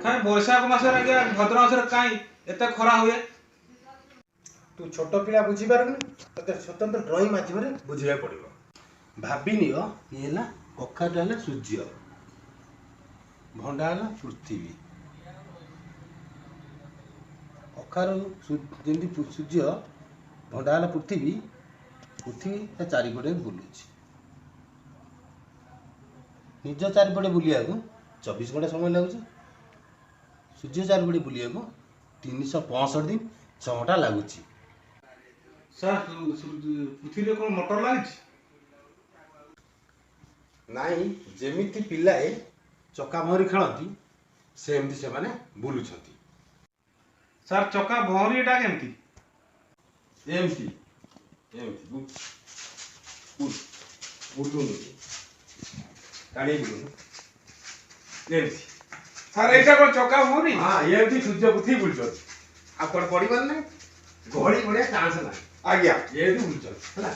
କାଇଁ ବୈଶାଖ ମାସରେ ଆଜ୍ଞା, ଭଦ୍ର ମାସରେ କାଇଁ ଏତେ ଖରା ହୁଏ? ତୁ ଛୋଟ ପିଲା, ବୁଝିପାରୁନି। ତତେ ସ୍ୱତନ୍ତ୍ର ଡ୍ରଇଂ ମାଧ୍ୟମରେ ବୁଝିବାକୁ ପଡ଼ିବ। ଭାବିନିଅ, ଇଏ ହେଲା କଖାରୁଟା ହେଲା ସୂର୍ଯ୍ୟ, ଭଣ୍ଡା ହେଲା ପୃଥିବୀ। କଖାରୁ ଯେମିତି ସୂର୍ଯ୍ୟ, ଭଣ୍ଡା ହେଲା ପୃଥିବୀ। ପୃଥିବୀ ତା ଚାରିପଟେ ବୁଲୁଛି। ନିଜ ଚାରିପଟେ ବୁଲିବାକୁ 24 ଘଣ୍ଟା ସମୟ ଲାଗୁଛି। ସୂର୍ଯ୍ୟ ଚାରିପଟେ ବୁଲିବାକୁ 365 ଦିନ 6 ଘଣ୍ଟା ଲାଗୁଛି। ସାର୍, ପୃଥିବୀରେ କ'ଣ ମଟର ଲାଗିଛି? ନାଇଁ, ଯେମିତି ପିଲାଏ ଚକା ଭଉଁରୀ ଖେଳନ୍ତି, ସେମିତି ସେମାନେ ବୁଲୁଛନ୍ତି। ସାର୍, ଚକା ଭଉଁରୀଟା କେମିତି? ଏମିତି ଏମିତି ବୁଲୁନି, ଟାଣି ବୁଲୁନି, ଏମିତି। ସାର୍, ଏଇଟା କ'ଣ ଚକା ଭଉଁରୀ? ହଁ, ଏମିତି ସୂର୍ଯ୍ୟ ପୃଥିବୀ ବୁଲୁଛନ୍ତି। ଆଉ କୁଆଡ଼େ ପଡ଼ିବାର ନାହିଁ, ଗଳି ପଡ଼ିବା ଚାନ୍ସ ନାହିଁ। ଆଜ୍ଞା। ଏମିତି ବୁଲୁଛନ୍ତି, ହେଲା।